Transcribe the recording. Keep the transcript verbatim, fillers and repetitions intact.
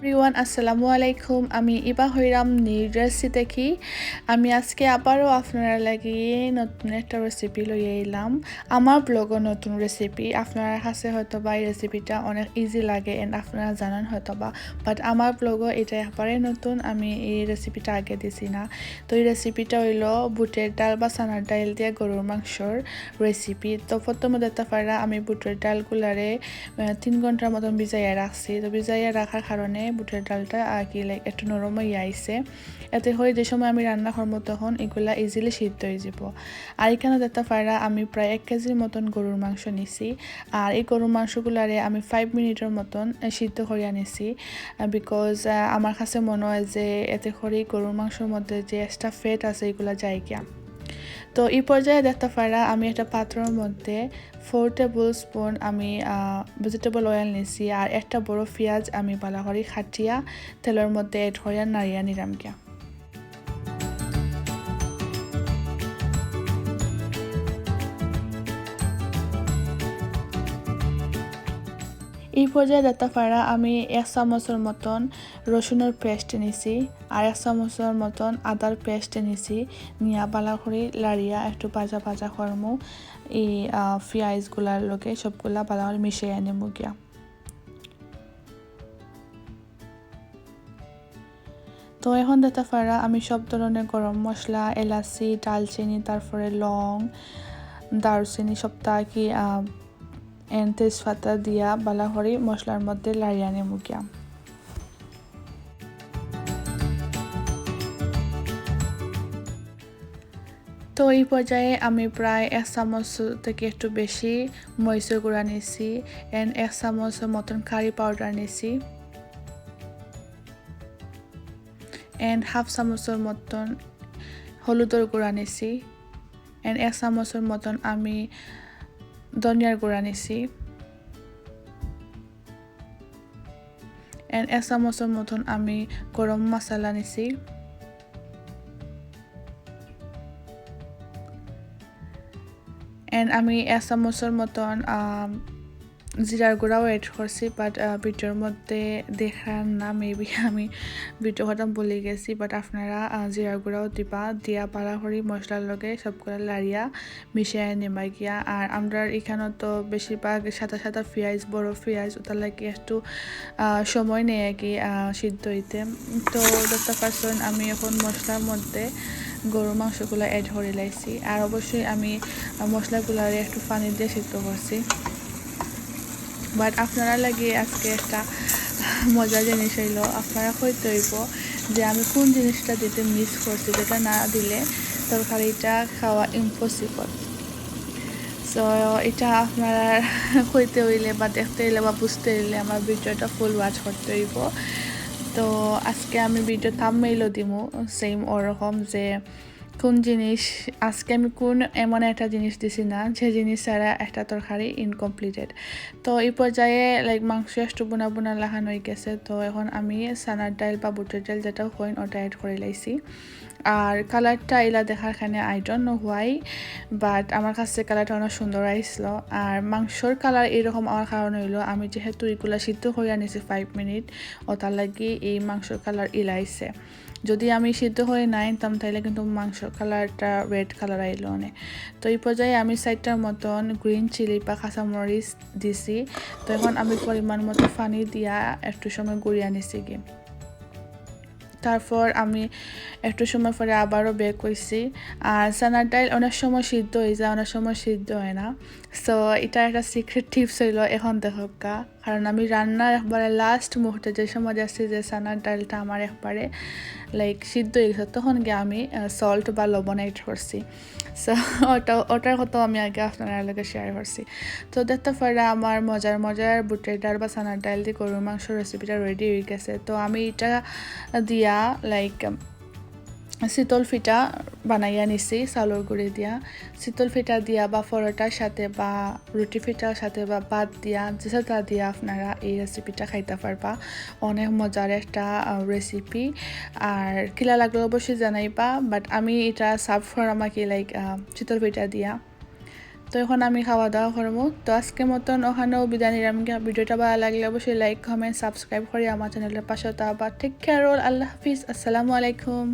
এভরিওয়ান, আসসালামু আলাইকুম। আমি ইবা হইরাম নিউ জার্সি থাকি। আমি আজকে আবারও আপনারা লাগি নতুন একটা রেসিপি লইয়া আইলাম। আমার ব্লগও নতুন রেসিপি। আপনারা কাছে হয়তো বা এই রেসিপিটা অনেক ইজি লাগে and আপনারা জানেন হয়তো বা, বাট আমার ব্লগও এটা একবারে নতুন, আমি এই রেসিপিটা আগে দিছি না। তো এই রেসিপিটা হইলো বুটের ডাল বা চানার ডাল দিয়া গরুর মাংসর রেসিপি। তো প্রথমে দেখতা পাররা আমি বুটের ডালগুলারে আহ, তিন ঘন্টার মতন ভিজাইয়া রাখছি। তো ভিজাইয়া রাখার কারণে বুটের ডালটা আর কি, লাইক, একটু নরম হইয়া আইছে। এতে হয় যে সময় আমি রান্না করবো তখন এগুলা ইজিলি সিদ্ধ হয়ে যাব। আর এখানে দেখতা পাররা আমি প্রায় এক কেজির মতন গরুর মাংস নিছি। আর এই গরুর মাংসগুলারে আমি ফাইভ মিনিটের মতন আহ, সিদ্ধ করিয়া নিছি, বিকজ আমার কাছে মনে হয় যে এতে করে গরুর মাংসর মধ্যে যে এক্সট্রা ফ্যাট আছে এগুলা যায় গিয়া। তো এই পর্যায়ে দেখতা পাররা আমি একটা পাত্রর মধ্যে ফোর টেবিল স্পুন আমি ভেজিটেবল অয়েল নিছি, আর একটা বড় পেঁয়াজ আমি ভালা করি কাটিয়া তেলর মধ্যে অ্যাড করিয়া নাড়িয়া নিলাম গিয়া। এই পর্যায়ে দেখতা পাররা আমি এক চামচর মতন রসুনর পেস্ট নিছি, আর এক চামচর মতন আদার পেস্ট নিছি। নিয়া ভালা করি লাড়িয়া একটু ভাজা ভাজা করমু। এই আহ, পেঁয়াজগুলার লগে সবগুলা ভালা করি মিশাইয়া নিমু গিয়া। তো এখন দেখতা পাররা আমি সব ধরনের গরম মশলা, এলাচি, দারচিনি, তারপরে লং, দারুচিনি সবতা কি আহ, and তেজপাতা দিয়া ভালা করি মশলার মধ্যে লাড়িয়া নিমু গিয়া। তো এই পর্যায়ে আমি প্রায় এক চামচ থেকে একটু বেশি মরিচের গুঁড়া নিছি, and এক চামচর মতন কারি পাউডার নিছি, and হাফ চামচর মতন হলুদর গুঁড়া নিছি, and এক চামচর মতন আমি ধনিয়ার গুঁড়া নিছি, and এক চামচর মতন আমি গরম মশলা নিছি, and আমি এক চামচর মতন আম, জিরার গুঁড়াও অ্যাড করছি, বাট ভিডিওর মধ্যে দেখার না, মেবি আমি ভিডিও কথা বলে গেছি, বাট আপনারা আহ, জিরার গুঁড়াও দিবা, দিয়া ভালা করি মশলার লগে সবগুলা লাড়িয়া মিশিয়ে নিবা গিয়া। আর আমরা এখানে তো বেশিরভাগ সাদা সাদা পেঁয়াজ, বড় পেঁয়াজ, ওটার লাগি একটু আহ, সময় নেয় আর কি আহ, সিদ্ধ হইতে। তো দেখতা পারছইন আমি এখন মশলার মধ্যে গরুর মাংসগুলা অ্যাড করে লাইছি। আর অবশ্যই আমি আহ, মশলাগুলারে একটু পানি দিয়ে সিদ্ধ করছি। বাট আপনারা লাগি আজকে একটা মজার জিনিস হইলো, আপনারা কইতে হইব যে আমি কোন জিনিসটা দিতে মিস করছি, যেটা না দিলে তরকারিটা খাওয়া ইম্পসিবল। সো এটা আপনারা কইতে হইলে বা দেখতে হইলে বা বুঝতে হইলে আমার ভিডিওটা ফুল ওয়াচ করতে হইব। তো আজকে আমি ভিডিও থাম্বনেইলও দিমু সেম ওরকম, যে কোন জিনিস, আজকে আমি কোন এমন একটা জিনিস দিছি না যে জিনিস ছাড়া একটা তরকারি ইনকমপ্লিটেড। তো এই পর্যায়ে, লাইক, মাংস একটু বুনা বুনা লাখান হয়ে গেছে। তো এখন আমি চানার ডাল বা বুটের ডাল যেটাও কইন, ওটা অ্যাড করে লাইছি। আর কালারটা ইলা দেখার কারণে, I don't know why, but আমার কাছে কালারটা অনেক সুন্দর আইসলো। আর মাংসর কালার এরকম আমার কারণ হইলো, আমি যেহেতু এগুলা সিদ্ধ করে আনিছি ফাইভ মিনিট, ওটার লাগি এই মাংসর কালার ইলা আইছে। যদি আমি সিদ্ধ করে না আনতাম, তাহলে কিন্তু মাংসর কালারটা রেড কালার আইলো অনেক। তো এই পর্যায়ে আমি চাইরটার মতন গ্রিন চিলি বা কাঁচামরিচ দিছি। তো এখন আমি পরিমাণ মতো পানি দিয়া একটু সময় গুড়িয়া নিছি গি। তারপর আমি একটু সময় পরে আবারও বেক করছি। আর চানার ডাল অনেক সময় সিদ্ধ হয়ে যায়, অনেক সময় সিদ্ধ হয় না। সো এটা একটা সিক্রেট টিপস হইলো, এখন দেখোক্কা। কারণ আমি রান্নার একবারে লাস্ট মুহূর্তে যে সময় দেখছি যে চানার ডালটা আমার একবারে, লাইক, সিদ্ধ হয়ে গেছে, তখন গিয়ে আমি সল্ট বা লবণ অ্যাড করছি। সো ওটা, ওটার কথা আমি আগে আপনারা লগে শেয়ার করছি। তো দেখতা পাররা আমার মজার মজার বুটের ডাল বা চানার ডাল দিয়ে গরুর মাংস রেসিপিটা রেডি হয়ে গেছে। তো আমি এটা দিয়া, লাইক, শীতল ফিটা বানাইয়া নিছি চাউলর গুঁড়ি দিয়া। শীতল ফিটা দিয়া বা পরোটার সাথে বা রুটি ফিটার সাথে বা ভাত দিয়া, যেটা দিয়া আপনারা এই রেসিপিটা খাইতা পারবা। অনেক মজার একটা রেসিপি। আর কিলা লাগলো অবশ্যই জানাইবা, বাট আমি এটা সার্ভ করাম আর কি, লাইক, শীতল ফিটা দিয়া। তো এখন আমি খাওয়া দাওয়া করমু। তো আজকের মতন অখানো বিদায় নিলাম। ভিডিওটা ভালা লাগলে অবশ্যই like, comment, subscribe করি আমার চ্যানেলর পাশে থাকবা। Take care all, আল্লাহ হাফিজ, আসসালামু আলাইকুম।